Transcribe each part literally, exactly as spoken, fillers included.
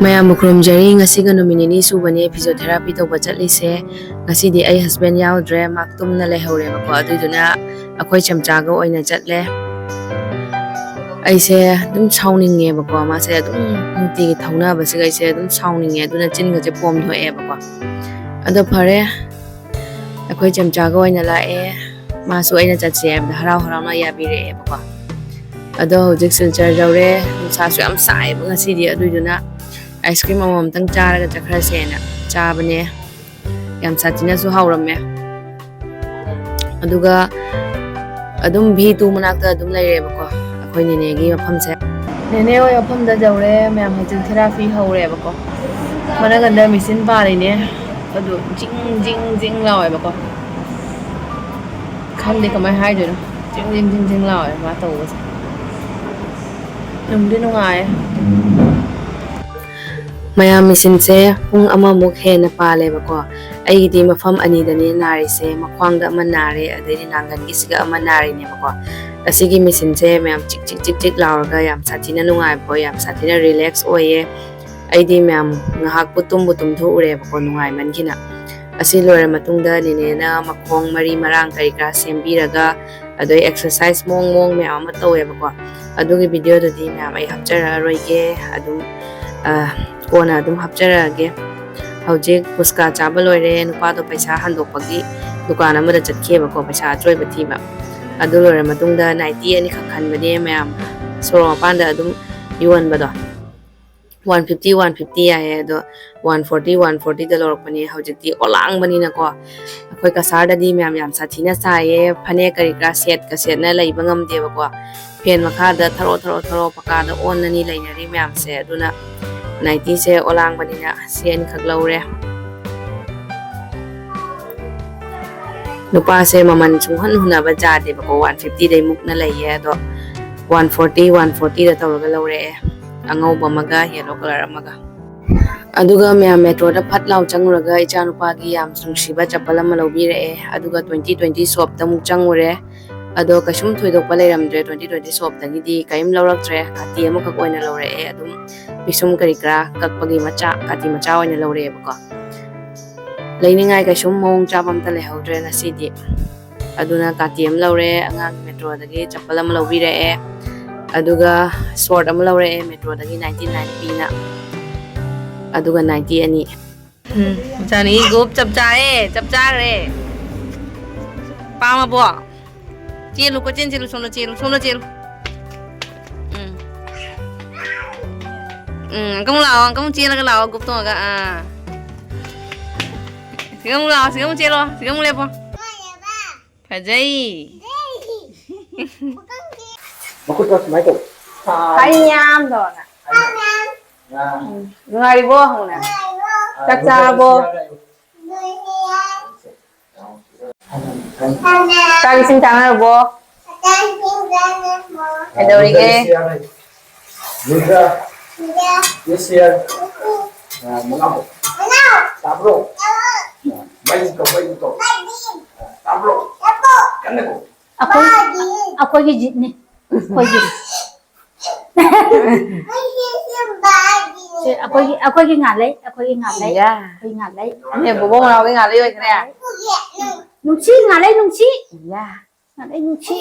ꯃꯌꯥꯝꯕꯨ ꯈꯨꯔꯨꯝꯖꯔꯤ꯫ ꯉꯁꯤꯒ ꯅꯨꯃꯤꯠ ꯅꯤꯅꯤ ꯁꯨꯕꯅꯦ physiotherapy ꯇꯧꯕ ꯆꯠꯂꯤꯁꯦ꯫ ꯉꯁꯤꯗꯤ ꯑꯩ husband ꯌꯥꯎꯗ꯭ꯔꯦ, ꯃꯥ ꯇꯨꯝꯅ ꯂꯩꯍꯧꯔꯦꯕꯀꯣ꯫ ꯑꯗꯨꯏꯗꯨꯅ ꯑꯩꯈꯣꯏ ꯆꯝꯆꯥꯒ ꯑꯣꯏꯅ ꯆꯠꯂꯦ꯫ ꯑꯩꯁꯦ ꯑꯗꯨꯝ ꯁꯥꯎꯅꯤꯡꯉꯦꯕꯀꯣ, ꯃꯥꯁꯦ ꯑꯗꯨꯝ ꯅꯨꯡꯇꯤꯒꯤ ꯊꯧꯅꯕꯁꯤꯒ ꯑꯩꯁꯦ ꯑꯗꯨꯝ ꯁꯥꯎꯅꯤꯡꯉꯦ꯫ ꯑꯗꯨꯅ ꯆꯤꯟꯒꯁꯦ ꯄꯣꯝꯊꯣꯛꯑꯦꯕꯀꯣ꯫ ꯑꯗꯣ ꯐꯔꯦ, ꯑꯩꯈꯣꯏ ꯆꯝꯆꯥꯒ ꯑꯣꯏꯅ ꯂꯥꯛꯑꯦ꯫ ꯃꯥꯁꯨ ꯑꯩꯅ ꯆꯠꯁꯦ ꯍꯥꯏꯕꯗ ꯍꯔꯥꯎ ꯍꯔꯥꯎꯅ ꯌꯥꯕꯤꯔꯛꯑꯦꯕꯀꯣ꯫ ꯑꯗꯣ ꯍꯧꯖꯤꯛ ꯁꯤꯜꯆꯔ ꯌꯧꯔꯦ꯫ ꯅꯨꯡꯁꯥꯁꯨ ꯌꯥꯝ ꯁꯥꯏꯌꯦꯕ ꯉꯁꯤꯗꯤ, ꯑꯗꯨꯏꯗꯨꯅ ice cream ꯑꯃꯃꯝꯇꯪ ꯆꯥꯔꯒ ꯆꯠꯈ꯭ꯔꯁꯦꯅ ꯆꯥꯕꯅꯦ꯫ ꯌꯥꯝ ꯁꯥꯊꯤꯅꯁꯨ ꯍꯥꯎꯔꯝꯃꯦ꯫ ꯑꯗꯨꯒ ꯑꯗꯨꯝ V two ꯃꯅꯥꯛꯇ ꯑꯗꯨꯝ ꯂꯩꯔꯦꯕꯀꯣ, ꯑꯩꯈꯣꯏ ꯅꯦꯅꯦꯒꯤ ꯃꯐꯝꯁꯦ꯫ ꯅꯦꯅꯦ ꯍꯣꯏ ꯃꯐꯝꯗ ꯌꯧꯔꯦ꯫ ꯃꯌꯥꯝ ꯍꯧꯖꯤꯛ therapy ꯍꯧꯔꯦꯕꯀꯣ꯫ ꯃꯅꯪꯒꯟꯗ machine ꯄꯥꯜꯂꯤꯅꯦ꯫ ꯑꯗꯨ ꯖꯤꯡ ꯖꯤꯡ ꯖꯤꯡ ꯂꯥꯎꯋꯦꯕꯀꯣ꯫ ꯈꯪꯗꯦ ꯀꯃꯥꯏꯅ ꯍꯥꯏꯗꯣꯏꯅꯣ꯫ ꯖꯤꯡ ꯖꯤꯡ ꯖꯤꯡ ꯖꯤꯡ ꯂꯥꯎꯋꯦ ꯃꯥ ꯇꯧꯕꯁꯦ꯫ ꯅꯨꯡꯗꯤ ꯅꯨꯡꯉꯥꯏꯌꯦ꯫ ꯃꯌꯥꯝ machineꯁꯦ ꯄꯨꯡ ꯑꯃꯃꯨꯛ ꯍꯦꯟꯅ ꯄꯥꯜꯂꯦꯕꯀꯣ꯫ ꯑꯩꯒꯤꯗꯤ ꯃꯐꯝ ꯑꯅꯤꯗꯅꯦ ꯅꯥꯔꯤꯁꯦ, ꯃꯈ꯭ꯋꯥꯡꯗ ꯑꯃ ꯅꯥꯔꯦ, ꯑꯗꯩꯗꯤ ꯅꯥꯡꯒꯟꯒꯤꯁꯤꯒ ꯑꯃ ꯅꯥꯔꯤꯅꯦꯕꯀꯣ꯫ ꯑꯁꯤꯒꯤ machineꯁꯦ ꯃꯌꯥꯝ ꯆꯤꯛ ꯆꯤꯛ ꯆꯤꯛ ꯆꯤꯛ ꯂꯥꯎꯔꯒ ꯌꯥꯝ ꯁꯥꯊꯤꯅ ꯅꯨꯡꯉꯥꯏꯕꯀꯣ, ꯌꯥꯝ ꯁꯥꯊꯤꯅ relax ꯑꯣꯏꯌꯦ꯫ ꯑꯩꯗꯤ ꯃꯌꯥꯝ ꯉꯥꯏꯍꯥꯛꯄꯨ ꯇꯨꯝꯕꯨ ꯇꯨꯝꯊꯣꯛꯎꯔꯦꯕꯀꯣ, ꯅꯨꯡꯉꯥꯏꯃꯟꯈꯤꯅ꯫ ꯑꯁꯤ ꯂꯣꯏꯔ ꯃꯇꯨꯡꯗ ꯅꯦꯅꯦꯅ ꯃꯈꯣꯡ ꯃꯔꯤ ꯃꯔꯥꯡ ꯀꯔꯤ ꯀꯔꯥ ꯁꯦꯝꯕꯤꯔꯒ, ꯑꯗꯩ exercise ꯃꯑꯣꯡ ꯃꯑꯣꯡ ꯃꯌꯥꯝ ꯑꯃ ꯇꯧꯋꯦꯕꯀꯣ꯫ ꯑꯗꯨꯒꯤ videoꯗꯨꯗꯤ ꯃꯌꯥꯝ ꯑꯩ ꯍꯥꯞꯆꯔꯛꯑꯔꯣꯏꯒꯦ꯫ ꯑꯗꯨꯝ, ꯑ, ꯀꯣꯟꯅ ꯑꯗꯨꯝ ꯍꯥꯞꯆꯔꯛꯑꯒꯦ꯫ ꯍꯧꯖꯤꯛ ꯄꯨꯁꯀꯥ ꯆꯥꯕ ꯂꯣꯏꯔꯦ꯫ ꯅꯨꯄꯥꯗꯣ ꯄꯩꯁꯥ ꯍꯟꯗꯣꯛꯄꯒꯤ ꯗꯨꯀꯥꯟ ꯑꯃꯗ ꯆꯠꯈꯤꯑꯕꯀꯣ, ꯄꯩꯁꯥ ꯑꯆꯣꯏꯕ ꯊꯤꯕ꯫ ꯑꯗꯨ ꯂꯣꯏꯔ ꯃꯇꯨꯡꯗ ꯅꯥꯏꯇꯤ ꯑꯅꯤꯈꯛ ꯈꯟꯕꯅꯦ ꯃꯌꯥꯝ, ꯁꯣꯔꯣꯛ ꯃꯄꯥꯟꯗ ꯑꯗꯨꯝ ꯌꯣꯟꯕꯗꯣ꯫ One fifty, one fifty ꯍꯥꯏꯌꯦ, ꯑꯗꯣ one forty, one fortyꯗ ꯂꯧꯔꯛꯄꯅꯦ꯫ ꯍꯧꯖꯤꯛꯇꯤ ꯑꯣꯂꯥꯡꯕꯅꯤꯅꯀꯣ, ꯑꯩꯈꯣꯏ ꯀꯁꯥꯔꯗꯗꯤ ꯃꯌꯥꯝ ꯌꯥꯝ ꯁꯥꯊꯤꯅ ꯁꯥꯏꯌꯦ꯫ ꯐꯅꯦꯛ ꯀꯔꯤ ꯀꯔꯥ ꯁꯦꯠꯀ ꯁꯦꯠꯅ ꯂꯩꯕ ꯉꯝꯗꯦꯕꯀꯣ꯫ Fan ꯃꯈꯥꯗ ꯊꯔꯣ ꯊꯔꯣ ꯊꯔꯣ ꯄꯀꯥꯗ ꯑꯣꯟꯅꯅꯤ ꯂꯩꯅꯔꯤ ꯃꯌꯥꯝꯁꯦ꯫ ꯑꯗꯨꯅ ꯅꯥꯏꯇꯤꯁꯦ ꯑꯣꯂꯥꯡꯕꯅꯤꯅ ꯁꯤ ꯑꯅꯤꯈꯛ ꯂꯧꯔꯦ꯫ ꯅꯨꯄꯥꯁꯦ ꯃꯃꯜ ꯁꯨꯡꯍꯟ ꯍꯨꯟꯅꯕ ꯌꯥꯗꯦꯕꯀꯣ, one fiftyꯗꯩ ꯃꯨꯛꯅ ꯂꯩꯌꯦ, ꯑꯗꯣ one forty, one fortyꯗ ꯇꯧꯔꯒ ꯂꯧꯔꯛꯑꯦ, ꯑꯉꯧꯕ ꯑꯃꯒ yellow colour ꯑꯃꯒ꯫ ꯑꯗꯨꯒ ꯃꯌꯥꯝ metroꯗ ꯐꯠ ꯂꯥꯎ ꯆꯪꯉꯨꯔꯒ ꯏꯆꯥꯅꯨꯄꯥꯒꯤ ꯌꯥꯝ ꯅꯨꯡꯁꯤꯕ ꯆꯄꯜ ꯑꯃ ꯂꯧꯕꯤꯔꯛꯑꯦ꯫ ꯑꯗꯨꯒ twenty twenty shopꯇ ꯑꯃꯨꯛ ꯆꯪꯉꯨꯔꯦ꯫ ꯑꯗꯣ ꯀꯩꯁꯨꯝ ꯊꯣꯏꯗꯣꯛꯄ ꯂꯩꯔꯝꯗ꯭ꯔꯦ, twenty twenty shopꯇꯒꯤꯗꯤ ꯀꯔꯤꯝ ꯂꯧꯔꯛꯇ꯭ꯔꯦ꯫ ꯀꯥꯇꯤ ꯑꯃꯈꯛ ꯑꯣꯏꯅ ꯂꯧꯔꯛꯑꯦ꯫ ꯑꯗꯨꯝ ꯄꯤꯁꯨꯝ ꯀꯔꯤ ꯀꯔꯥ ꯀꯛꯄꯒꯤ ꯃꯆꯥ, ꯀꯥꯇꯤ ꯃꯆꯥ ꯑꯣꯏꯅ ꯂꯧꯔꯛꯑꯦꯕꯀꯣ꯫ ꯂꯩꯅꯤꯡꯉꯥꯏ ꯀꯩꯁꯨꯝ ꯃꯑꯣꯡ ꯆꯥꯕ ꯑꯝꯇ ꯂꯩꯍꯧꯗ꯭ꯔꯦ ꯉꯁꯤꯗꯤ꯫ ꯑꯗꯨꯅ ꯀꯥꯇꯤ ꯑꯃ ꯂꯧꯔꯦ, ꯑꯉꯥꯡ ꯃꯦꯇ꯭ꯔꯣꯗꯒꯤ ꯆꯄꯜ ꯑꯃ ꯂꯧꯕꯤꯔꯛꯑꯦ, ꯑꯗꯨꯒ ꯁꯣꯔꯠ ꯑꯃ ꯂꯧꯔꯛꯑꯦ ꯃꯦꯇ꯭ꯔꯣꯗꯒꯤ, ninety nine ꯄꯤꯅ, ꯑꯗꯨꯒ ninety ꯑꯅꯤ꯫ ꯎꯝ, ꯏꯆꯥꯅꯤ ꯒꯨꯞ ꯆꯞ ꯆꯥꯔꯦ, ꯆꯞ ꯆꯥꯈ꯭ꯔꯦ꯫ ꯄꯥꯝꯃꯕꯣ? ꯆꯦꯜꯂꯨ, ꯀꯣꯏꯆꯦꯜ ꯆꯦꯜꯂꯨ, ꯁꯣꯝꯗ ꯆꯦꯜꯂꯨ, ꯁꯣꯝꯗ ꯆꯦꯜꯂꯨ꯫ ꯎꯝ꯫ ꯎꯝ, ꯑꯃꯨꯛ ꯂꯥꯛꯑꯣ, ꯑꯃꯨꯛ ꯆꯦꯜꯂꯒ ꯂꯥꯛꯑꯣ, ꯒꯨꯞ ꯇꯣꯡꯉꯒ꯫ ꯑꯥ꯫ ꯁꯤꯒ ꯑꯃꯨꯛ ꯂꯥꯛꯑꯣ, ꯁꯤꯒ ꯑꯃꯨꯛ ꯆꯦꯜꯂꯣ, ꯁꯤꯒ ꯑꯃꯨꯛ ꯂꯦꯞꯄꯣ꯫ ꯐꯖꯩ꯫ ꯃꯈꯨꯠꯇꯣ ꯁꯨꯃꯥꯏꯅ ꯇꯧ꯫ ꯍꯩ ꯌꯥꯝ ꯇꯧꯔꯒ꯫ ꯎꯝ꯫ ꯅꯨꯡꯉꯥꯏꯔꯤꯕꯣ ꯍꯪꯉꯨꯅꯦ꯫ ꯆꯥꯛ ꯆꯥꯔꯕꯣ? ꯆꯥꯛ ꯏꯁꯤꯡ ꯆꯥꯅꯔꯕꯣ? ꯀꯩꯗꯧꯔꯤꯒꯦ? Rudra, yes, sir. ꯑ, ꯃꯅꯥꯎ꯫ ꯇꯥꯕ꯭ꯔꯣ? ꯑ, ꯃꯩ ꯀꯧ, ꯃꯩ ꯀꯧ꯫ ꯑ, ꯇꯥꯕ꯭ꯔꯣ? ꯀꯟꯅ ꯀꯧ꯫ ꯑꯩꯈꯣꯏ, ꯑꯩꯈꯣꯏꯒꯤ ꯖꯤꯠꯅꯤ꯫ ꯑꯩꯈꯣꯏꯒꯤ꯫ ꯁꯦ, ꯑꯩꯈꯣꯏꯒꯤ, ꯑꯩꯈꯣꯏꯒꯤ ꯉꯥꯂꯩ, ꯑꯩꯈꯣꯏꯒꯤ ꯉꯥꯂꯩ, ꯌꯥ꯫ ꯑꯩꯈꯣꯏ ꯉꯥꯂꯩ꯫ ꯅꯦ, ꯕꯣꯕꯣꯛ ꯃꯅꯥꯎꯒꯤ ꯉꯥꯂꯩ ꯑꯣꯏꯈ꯭ꯔꯦ꯫ ꯅꯨꯡꯁꯤ, ꯉꯥꯂꯩ ꯅꯨꯡꯁꯤ꯫ ꯌꯥ꯫ ꯉꯥꯂꯩ ꯅꯨꯡꯁꯤ꯫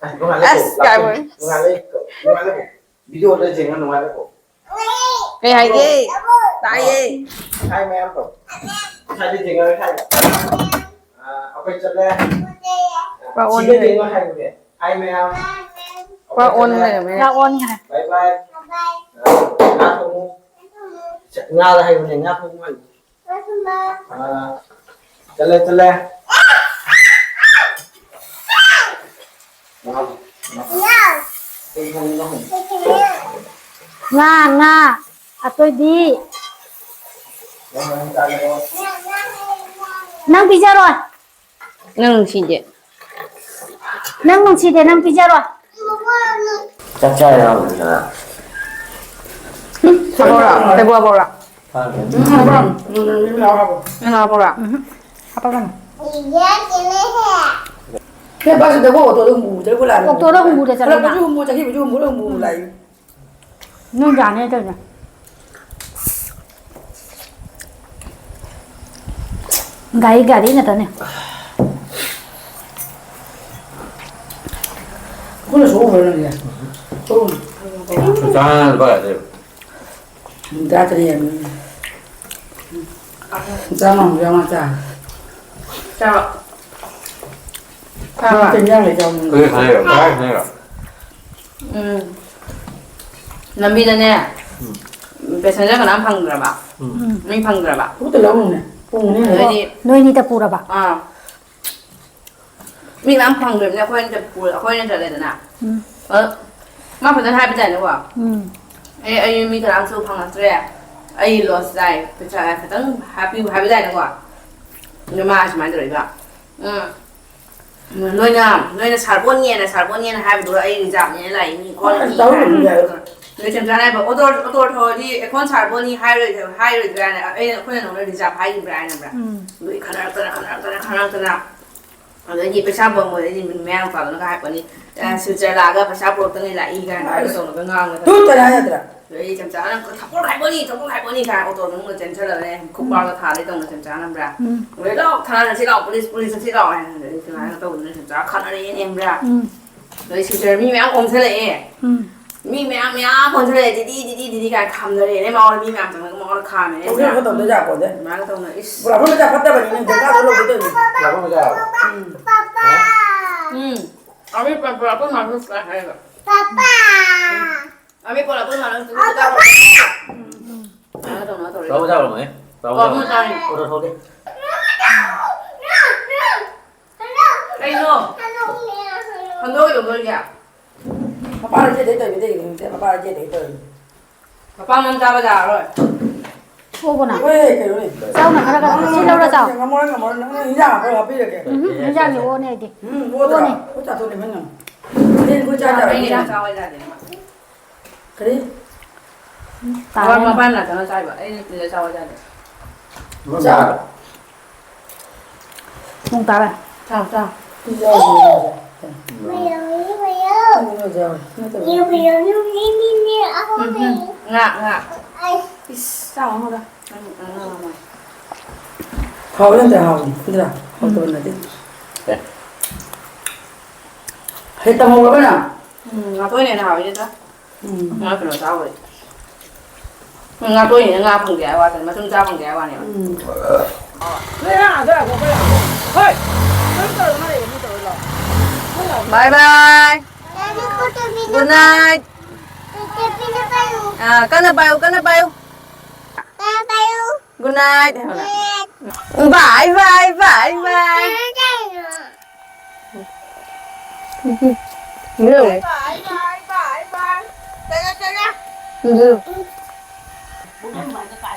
ꯑꯁ, ꯅꯨꯡꯉꯥꯜꯂꯦꯀꯣ, ꯑꯁ, ꯀꯥꯏ ꯂꯥꯛꯀꯦ꯫ ꯃꯣꯏ? ꯅꯨꯡꯉꯥꯜꯂꯦꯀꯣ, ꯅꯨꯡꯉꯥꯜꯂꯦꯀꯣ꯫ ꯚꯤꯗꯤꯑꯣꯗ ꯌꯦꯡꯉ ꯅꯨꯡꯉꯥꯜꯂꯦꯀꯣ꯫ ꯀꯩ ꯍꯥꯏꯒꯦ? ꯇꯥꯏꯌꯦ꯫ ꯉꯁꯥꯏ ꯃꯌꯥꯝꯗꯣ꯫ ꯉꯁꯥꯏꯗꯤ ꯌꯦꯡꯉꯔꯣꯏ ꯍꯥꯏꯕ꯫ ꯑꯥ, ꯑꯩꯈꯣꯏ ꯆꯠꯂꯦ꯫ ꯄꯨꯔꯥ ꯑꯣꯟ ꯁꯤꯒ ꯂꯩꯔꯝꯃꯦ꯫ ꯌꯦꯡꯉꯣ ꯍꯥꯏꯕꯅꯦ꯫ ꯍꯥꯏ ꯃꯌꯥꯝ꯫ ꯄꯨꯔꯥ ꯑꯣꯟ ꯂꯩꯔꯝꯃꯦ꯫ ꯄꯨꯔꯥ ꯑꯣꯟꯈ꯭ꯔꯦ꯫ ꯕꯥꯏ ꯕꯥꯏ꯫ ꯑꯥ, ꯉꯥ ꯊꯣꯡꯉꯨ꯫ ꯉꯥꯗ ꯍꯥꯏꯕꯅꯦ, ꯉꯥ ꯊꯣꯡꯉꯨ ꯍꯥꯏꯕꯅꯦ꯫ ꯑꯥ, ꯆꯠꯂꯦ, ꯆꯠꯂꯦ꯫ ꯉꯥ, ꯉꯥ꯫ ꯉꯥ, ꯉꯥ꯫ ꯑꯇꯣꯏꯕꯤ꯫ ꯅꯪ ꯄꯤꯖꯔꯣꯏ꯫ ꯅꯪ ꯅꯨꯡꯁꯤꯗꯦ꯫ ꯅꯪ ꯅꯨꯡꯁꯤꯗꯦ, ꯅꯪ ꯄꯤꯖꯔꯣꯏ꯫ ꯆꯥꯛ ꯆꯥ ꯌꯥꯎꯔꯝꯗꯅ꯫ ꯍꯥꯄꯛꯎꯔꯣ? ꯀꯩꯕꯨ ꯍꯥꯄꯛꯎꯔꯣ? ꯐꯔꯦ꯫ ꯎꯝ, ꯍꯥꯄꯛꯎꯔꯣ? ꯎꯝ, ꯎꯝ, ꯎꯝ, ꯍꯥꯄꯛꯎꯔꯣ? ꯎꯝ, ꯍꯥꯄꯛꯎꯔꯣ? ꯎꯝ, ꯍꯥꯄꯛꯀꯅꯨ꯫ ꯁꯦ ꯕꯁꯇꯀꯣ ꯑꯣꯇꯣꯗ ꯍꯨꯝꯐꯨ ꯍꯨꯝꯐꯨ ꯇꯔꯦꯠ ꯄꯨ ꯂꯥꯛꯑꯦ꯫ ꯑꯣꯇꯣꯗ ꯍꯨꯝꯐꯨꯗ ꯆꯠꯂꯦ ꯅꯪ? ꯍꯜꯂꯛꯄꯁꯨ ꯍꯨꯝꯐꯨ, ꯆꯠꯈꯤꯕꯁꯨ ꯍꯨꯝꯐꯨꯗ ꯍꯨꯝꯐꯨ ꯂꯥꯛꯑꯦ꯫ ꯅꯣꯏ ꯌꯥꯅꯤ ꯇꯧꯔꯤꯁꯦ꯫ ꯒꯥꯔꯤ, ꯒꯥꯔꯤ ꯉꯥꯛꯇꯅꯦ꯫ ꯑꯩꯈꯣꯏꯅ ꯁꯣꯛꯎꯕ꯭ꯔꯥ ꯅꯪꯁꯦ? ꯁꯣꯛꯎꯕ꯭ꯔꯥ? ꯆꯥꯅ ꯂꯨꯄꯥ ꯀꯌꯥ ꯂꯩꯕ? ꯍꯨꯝꯗ꯭ꯔꯥ ꯇꯔꯦꯠ ꯍꯥꯏꯕꯅꯤ꯫ ꯆꯥꯝꯃ ꯍꯨꯝꯐꯨ ꯆꯥꯝꯃꯉꯥ ꯆꯥ꯫ ꯆꯥꯔꯣ꯫ ꯆꯥꯔꯣ꯫ ꯆꯦꯡ ꯌꯥꯝ ꯂꯩ ꯆꯥꯎ꯫ ꯀꯔꯤ ꯈꯥꯏꯔꯤꯔꯣ? ꯀꯗꯥꯏ ꯈꯥꯏꯔꯤꯔꯣ? ꯎꯝ꯫ ꯂꯝꯕꯤꯗꯅꯦ, ꯎꯝ꯫ ꯄꯦꯁꯦꯟꯖꯔ ꯀꯅꯥꯝ ꯐꯪꯗ꯭ꯔꯕ? ꯎꯝ꯫ ꯃꯤ ꯐꯪꯗ꯭ꯔꯕ? ꯈꯨꯠꯇ ꯂꯧꯔꯨꯅꯦ꯫ ꯄꯨꯡ ꯑꯅꯤ ꯂꯩꯔꯦ꯫ ꯑꯗꯩꯗꯤ ꯅꯣꯏ ꯑꯅꯤꯇ ꯄꯨꯔꯕ? ꯑꯥ꯫ ꯃꯤ ꯃꯌꯥꯝ ꯐꯪꯗ꯭ꯔꯕꯅꯤꯅ ꯑꯩꯈꯣꯏꯅ ꯆꯠ-, ꯑꯩꯈꯣꯏꯅ ꯆꯠꯂꯦꯗꯅ꯫ ꯎꯝ꯫ ꯑꯗꯣ ꯃꯥ ꯐꯖꯅ ꯍꯥꯏꯕ ꯇꯥꯏꯅꯦꯀꯣ꯫ ꯎꯝ꯫ "ꯑꯦ, ꯑꯩ ꯃꯤ ꯀꯅꯥꯝꯁꯨ ꯐꯪꯉꯛꯇ꯭ꯔꯦ꯫ ꯑꯩ ꯂꯣꯁ ꯆꯥꯏ꯫ ꯄꯩꯁꯥ ꯈꯤꯇꯪ ꯍꯥꯞꯄꯤꯌꯨ" ꯍꯥꯏꯕ ꯇꯥꯏꯅꯦꯀꯣ꯫ ꯑꯗꯣ ꯃꯥ ꯁꯨꯃꯥꯏꯅ ꯇꯧꯔꯛꯏꯕ꯫ ꯎꯝ꯫ ꯅꯣꯏꯅ, ꯅꯣꯏꯅ ꯁꯥꯔꯕꯣꯟꯅꯦꯅ, ꯁꯥꯔꯕꯣꯟꯅꯦꯅ ꯍꯥꯏꯕꯗꯨꯒ ꯑꯩ ꯔꯤꯖꯥꯕꯅꯦꯅ ꯂꯥꯛꯏꯅꯤ ꯈꯣꯠꯂꯤꯅꯤ꯫ ꯑꯁ, ꯇꯧꯔꯨꯅꯨ ꯌꯥꯔꯦ꯫ ꯅꯣꯏ ꯆꯦꯝꯆꯥꯅ ꯍꯥꯏꯕ, "ꯑꯣꯇꯣ, ꯑꯣꯇꯣ ꯊꯧꯔꯗꯤ ꯑꯦꯀꯥꯎꯟ ꯁꯥꯔꯕꯣꯟꯅꯤ ꯍꯥꯏꯔꯣꯏꯗ꯭ꯔꯥ, ꯍꯥꯏꯔꯣꯏꯗ꯭ꯔꯥꯅ?" ꯑꯩꯅ, ꯑꯩꯈꯣꯏꯅ ꯅꯉꯣꯟꯗ ꯔꯤꯖꯥꯕ ꯍꯥꯏꯈꯤꯕ꯭ꯔꯥ ꯍꯥꯏꯅꯕ꯭ꯔꯥ? ꯎꯝ꯫ ꯑꯗꯨꯒꯤ ꯈꯠꯅꯔꯛꯇꯅ, ꯈꯠꯅꯔꯛꯇꯅ, ꯈꯠꯅꯔꯛꯇꯅ꯫ ꯑꯗꯩꯗꯤ ꯄꯩꯁꯥ ꯄꯥꯝꯃꯣꯏ, ꯑꯩꯗꯤ ꯃꯌꯥꯡ ꯃꯆꯥꯗꯨꯅꯒ ꯍꯥꯏꯔꯛꯄꯅꯤ, "ꯑꯦ, ꯁꯤꯜꯆꯔ ꯂꯥꯛꯑꯒ ꯄꯩꯁꯥ ꯄꯨꯔꯛꯇꯉꯩ ꯂꯥꯛꯏ" ꯀꯥꯏꯅ ꯑꯁ꯫ ꯇꯧꯔꯒ ꯉꯥꯡꯕꯗ꯫ ꯇꯨ ꯇꯔꯥ ꯌꯥꯗ꯭ꯔꯥ? ꯑꯗꯩ ꯆꯝꯆꯥꯅ "ꯊꯛꯄ ꯍꯥꯏꯕꯅꯤ, ꯊꯛꯄ ꯍꯥꯏꯕꯅꯤ" ꯀꯥꯏꯅ ꯑꯣꯇꯣ ꯃꯅꯨꯡꯗ ꯆꯦꯟꯁꯤꯜꯂꯒꯅꯦ, ꯈꯨꯄꯥꯛꯒ ꯊꯥꯔꯦ ꯇꯧꯅ ꯆꯝꯆꯥꯅ ꯈꯪꯕ꯭ꯔꯥ? ꯎꯝ꯫ ꯑꯗꯩ "ꯂꯥꯎ, ꯊꯥꯅ ꯁꯤ ꯂꯥꯎ, ꯄꯨꯂꯤꯁ, ꯄꯨꯂꯤꯁ ꯆꯠꯁꯤ ꯂꯥꯎ" ꯍꯥꯏꯅ ꯑꯗꯩ ꯁꯨꯃꯥꯏꯅ ꯇꯧꯗꯅ ꯆꯝꯆꯥ ꯈꯠꯅꯔꯛꯑꯦꯅꯦ ꯈꯪꯕ꯭ꯔꯥ? ꯎꯝ꯫ ꯑꯗꯩ ꯁꯤꯜꯆꯔ ꯃꯤ ꯃꯌꯥꯝ ꯑꯣꯝꯁꯤꯜꯂꯛꯑꯦ꯫ ꯎꯝ꯫ ꯃꯤ ꯃꯌꯥꯝ, ꯃꯌꯥꯝ ꯑꯣꯟꯁꯤꯜꯂꯛꯑꯦ, "ꯗꯤꯗꯤ, ꯗꯤꯗꯤ, ꯗꯤꯗꯤ" ꯀꯥꯏꯅ ꯈꯥꯝꯅꯔꯦꯅꯦ, ꯃꯉꯣꯟꯗ ꯃꯤ ꯃꯌꯥꯝ ꯆꯪꯉꯒ ꯃꯉꯣꯟꯗ ꯈꯥꯝꯃꯦꯅꯦ꯫ ꯇꯧꯗ ꯌꯥꯄꯣꯠꯇꯦ꯫ ꯑꯗꯨꯃꯥꯏꯅ ꯇꯧꯅ, ꯏꯁ꯫ ꯄꯨꯔꯥ ꯐꯠꯇ ꯐꯠꯇꯕꯅꯤꯅꯦ, ꯗꯔꯀꯥꯔ ꯂꯧꯒꯦ ꯇꯧꯔꯤꯅꯦ꯫ ꯄꯨꯔꯥ ꯐꯠꯇ ꯐꯠꯇꯕ꯫ ꯎꯝ꯫ ꯎꯝ꯫ ꯑꯃꯤ ꯄ-, ꯄꯨꯔꯥ ꯐꯠꯇ ꯐꯠꯇꯕ ꯍꯥꯏꯔꯒ꯫ ꯄꯥꯄꯥ꯫ ꯑꯃꯤ ꯄꯨꯔꯥ ꯐꯠꯇ ꯐꯠꯇꯕ꯫ ꯎꯝ, ꯎꯝ꯫ ꯑꯗꯨꯃꯥꯏꯅ ꯇꯧꯅ ꯇꯧꯔꯦ꯫ ꯆꯥꯎꯕ ꯆꯥꯎꯔꯝꯃꯣꯏ꯫ ꯆꯥꯎꯕ ꯑꯣ, ꯆꯥꯎꯔꯝꯃꯣꯏ꯫ ꯆꯥꯔꯦ꯫ ꯑꯣ, ꯆꯥꯎꯔꯦ꯫ ꯀꯩꯅꯣ? ꯍꯟꯗꯣꯛꯑꯣ, ꯌꯣꯟꯗꯣꯔꯤꯒꯦ? ꯃꯄꯥꯅ ꯏꯆꯦꯗꯩ ꯇꯧꯔꯤꯅꯦ, ꯏꯆꯦ, ꯃꯄꯥꯅ ꯏꯆꯦꯗꯩ ꯇꯧꯔꯤꯅꯦ꯫ ꯃꯄꯥ ꯅꯪ ꯆꯥꯕ ꯌꯥꯔꯔꯣꯏ꯫ ꯊꯣꯛꯑꯣꯅ꯫ ꯍꯣꯏ, ꯀꯩꯅꯣꯅꯦ꯫ ꯆꯥꯎꯅ ꯈꯔ ꯈꯔ꯫ ꯁꯤ ꯂꯧꯔ ꯆꯥꯎ꯫ ꯉꯝꯃꯔꯣꯏ, ꯉꯝꯃꯔꯣꯏ꯫ ꯅꯪ ꯏꯟꯖꯥꯡ ꯍꯥꯞꯄꯒ ꯍꯥꯞꯄꯤꯔꯒꯦ꯫ ꯎꯝꯍꯨꯝ, ꯏꯟꯖꯥꯡꯗꯤ ꯑꯣꯅꯦ ꯑꯩꯗꯤ꯫ ꯎꯝ, ꯑꯣꯗ꯭ꯔꯥ? ꯑꯣꯅꯦ꯫ ꯑꯣ, ꯆꯥꯊꯣꯛꯅꯦ, ꯃꯩ ꯉꯝꯃꯣ꯫ ꯏꯟꯖꯥꯡ ꯆꯥꯕ ꯌꯥꯗꯦ꯫ ꯀꯔꯤ? ꯇꯥꯔꯦ꯫ ꯃꯄꯥꯟ ꯅꯥꯀꯟꯗ ꯆꯥꯏꯕ꯫ ꯑꯩꯅ ꯇꯤꯜꯂ ꯆꯥꯎ ꯍꯥꯏꯗꯥꯏꯅꯦ꯫ ꯆꯥꯎ꯫ ꯅꯣꯡ ꯇꯥꯔꯦ꯫ ꯆꯥꯎ, ꯆꯥꯎ꯫ ꯌꯥꯎꯗꯦ, ꯌꯥꯎꯗꯦ꯫ ꯃꯌꯥꯝ, ꯃꯌꯥꯝ꯫ ꯌꯥꯎꯗꯦ, ꯌꯥꯎꯗꯦ꯫ ꯅꯠꯇꯕ꯫ ꯌꯥꯎꯗꯦ, ꯌꯥꯎꯗꯦ꯫ ꯎꯝ, ꯎꯝ꯫ ꯉꯥ, ꯉꯥ꯫ ꯑꯩ꯫ ꯏꯁ, ꯆꯥꯎ ꯍꯥꯏꯕ꯫ ꯅꯪ, ꯅꯪ, ꯅꯪ, ꯅꯪ꯫ ꯍꯥꯎꯕꯅꯦ, ꯍꯥꯎꯕꯅꯦ꯫ ꯅꯠꯇ꯭ꯔꯥ? ꯎꯝ꯫ ꯍꯥꯎꯇꯕ ꯅꯠꯇꯦ꯫ ꯍꯦꯛ ꯇꯝꯍꯧꯔꯕ ꯅꯪ? ꯎꯝ, ꯉꯥꯇꯣꯟꯅ ꯍꯦꯟꯅ ꯍꯥꯎꯋꯤꯅꯦ, ꯆꯥ꯫ ꯎꯝ꯫ ꯉꯥ ꯀꯩꯅꯣ ꯆꯥꯕꯩ꯫ ꯎꯝ, ꯉꯥꯇꯣꯟꯅ ꯉꯥ ꯐꯪꯗꯦ ꯍꯥꯏꯕ ꯋꯥꯅꯤ, ꯃꯇꯨꯝ ꯆꯥ ꯐꯪꯗꯦ ꯍꯥꯏꯕ ꯋꯥꯅꯦꯕ꯫ ꯎꯝ꯫ ꯅꯣꯏ ꯉꯥ ꯑꯗꯨ ꯌꯥꯝ ꯊꯣꯛꯄ ꯌꯥꯕ꯭ꯔꯣ? ꯍꯣꯏ! ꯀꯔꯝ ꯇꯧꯔꯒ ꯃꯥ ꯂꯩꯕ? ꯃꯤ ꯇꯧꯔ ꯂꯥꯛꯑꯣ꯫ ꯕꯥꯏ ꯕꯥꯏ꯫ Good night. ꯑꯥ, ꯀꯟꯅ ꯄꯥꯏꯌꯨ, ꯀꯟꯅ ꯄꯥꯏꯌꯨ꯫ Good night ꯍꯥꯏꯌꯨꯅ꯫ ꯕꯥꯏ ꯕꯥꯏ, ꯕꯥꯏ ꯕꯥꯏ꯫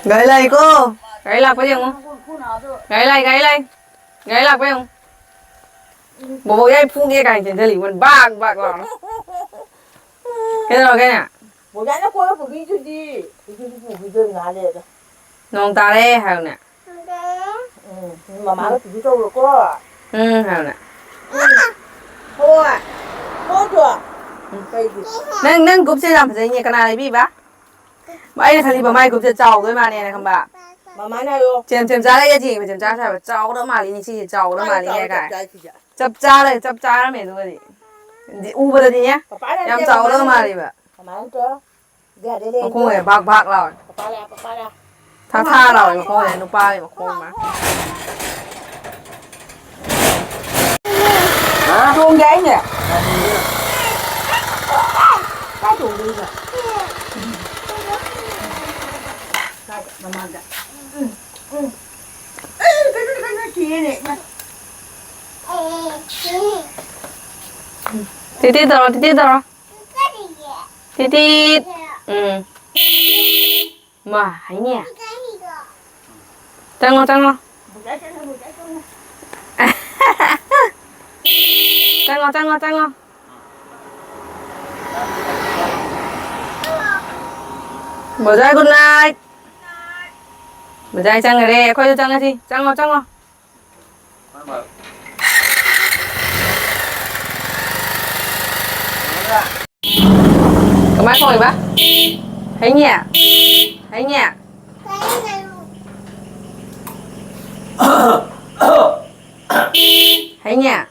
ꯒꯥꯔꯤ ꯂꯥꯛꯏꯀꯣ꯫ ꯒꯥꯔꯤ ꯂꯥꯛꯄ ꯌꯦꯡꯉꯣ꯫ ꯒꯥꯔꯤ ꯂꯥꯛꯏ, ꯒꯥꯔꯤ ꯂꯥꯛꯏ꯫ ꯒꯥꯔꯤ ꯂꯥꯛꯄ ꯌꯦꯡꯉꯣ꯫ ꯕꯣꯕꯣꯛ ꯌꯥꯏ ꯐꯨꯒꯦ ꯀꯥꯏꯅ ꯆꯦꯟꯁꯤꯜꯂꯤ, ꯕꯥꯛ ꯕꯥꯛ ꯂꯥꯎꯅ꯫ ꯀꯩꯗꯧꯔꯒꯦꯅꯦ? ꯕꯣꯕꯣꯛꯅ ꯀꯣꯏꯕ ꯄꯨꯕꯤꯗꯨꯗꯤ꯫ ꯄꯨꯕꯤꯗꯨꯗꯤ ꯄꯨꯕꯤꯗꯣꯏ ꯉꯥꯏ ꯂꯩꯔꯒ꯫ ꯅꯣꯡ ꯇꯥꯔꯦ ꯍꯥꯏꯌꯨꯅꯦ꯫ ꯎꯝ, ꯃꯃꯥꯒ ꯄꯨꯕꯤ ꯇꯧꯔꯣꯀꯣ꯫ ꯎꯝ ꯍꯥꯏꯌꯨꯅꯦ꯫ ꯎꯝ꯫ ꯍꯣꯏ꯫ ꯍꯣꯏ ꯇꯣ꯫ ꯎꯝ꯫ ꯀꯩꯒꯤ? ꯅꯪ, ꯅꯪ ꯒ꯭ꯔꯨꯞꯁꯦ ꯌꯥꯝ ꯐꯖꯩꯅꯦ꯫ ꯀꯅꯥ ꯂꯩꯕꯤꯕ? ꯑꯩꯅ ꯈꯜꯂꯤꯕ ꯃꯥꯏ ꯒ꯭ꯔꯨꯞꯁꯦ ꯆꯥꯎꯗꯣꯏ ꯃꯥꯜꯂꯦꯅ ꯈꯟꯕ꯫ ꯃꯃꯥꯅ ꯍꯥꯏꯌꯣ꯫ ꯆꯦꯝ-, ꯆꯦꯝꯆꯥꯒ ꯑꯩꯒ ꯌꯦꯡꯉꯦ, ꯆꯦꯝꯆꯥ ꯁꯥꯕ ꯆꯥꯎꯒꯗꯕ ꯃꯥꯜꯂꯤꯅꯦ ꯁꯤꯁꯦ, ꯆꯥꯎꯒꯗꯕ ꯃꯥꯜꯂꯤꯅꯦ ꯀꯥꯏ꯫ ꯆꯞ ꯆꯥꯏ ꯁꯤꯁꯦ꯫ ꯆꯞ ꯆꯥꯔꯦ, ꯆꯞ ꯆꯥꯔꯝꯃꯦ ꯑꯗꯨꯒꯗꯤ꯫ ꯗꯤ-, ꯎꯕꯗꯗꯤꯅꯦ, ꯄꯄꯥꯅ ꯌꯥꯝ ꯅꯠꯇꯦ, ꯆꯥꯎꯒꯗꯕ ꯃꯃꯥꯅ ꯃꯥꯜꯂꯦꯕ꯫ ꯃꯃꯥꯅ ꯅꯠꯇ꯭ꯔꯣ? ꯌꯥꯗꯦꯅꯦ, ꯃꯈꯣꯡꯁꯦ ꯕꯥꯛ ꯕꯥꯛ ꯂꯥꯎꯋꯦ꯫ ꯄꯄꯥ ꯂꯥꯛꯑꯦ, ꯄꯄꯥ ꯂꯥꯛꯑꯦ꯫ ꯊꯥ ꯊꯥ ꯂꯥꯎꯋꯦ ꯃꯈꯣꯡꯁꯦ, ꯅꯨꯄꯥꯒꯤ ꯃꯈꯣꯡ ꯃꯥ꯫ ꯇꯣꯡꯒꯦ ꯍꯥꯏꯅꯦ? ꯀꯥꯏ ꯇꯣꯡꯗꯣꯏꯅꯣ? ꯀꯥꯏꯗ? ꯃꯃꯥꯡꯗ꯫ ꯎꯝ, ꯎꯝ꯫ ꯑꯦ, ꯀꯩꯅꯣ, ꯀꯩꯅꯣ, ꯊꯤꯔꯦꯅꯦ꯫ ꯇꯤꯇꯤ ꯇꯧꯔꯣ, ꯇꯤꯇꯤ ꯇꯧꯔꯣ꯫ ꯇꯤꯇꯤꯠ꯫ ꯎꯝ꯫ ꯃꯥ ꯍꯥꯏꯅꯦ꯫ ꯆꯪꯉꯣ, ꯆꯪꯉꯣ꯫ ꯆꯪꯉꯣ, ꯆꯪꯉꯣ, ꯆꯪꯉꯣ꯫ ꯕꯣꯖꯥꯏ, good night꯫ ꯕꯣꯖꯥꯏ ꯆꯪꯈ꯭ꯔꯦ, ꯑꯩꯈꯣꯏꯁꯨ ꯆꯪꯉꯁꯤ꯫ ꯆꯪꯉꯣ, ꯆꯪꯉꯣ꯫ ꯊꯣꯡꯉꯤꯕ? ꯍꯩꯅꯦ? ꯍꯩꯅꯦ? ꯍꯩꯅꯦ?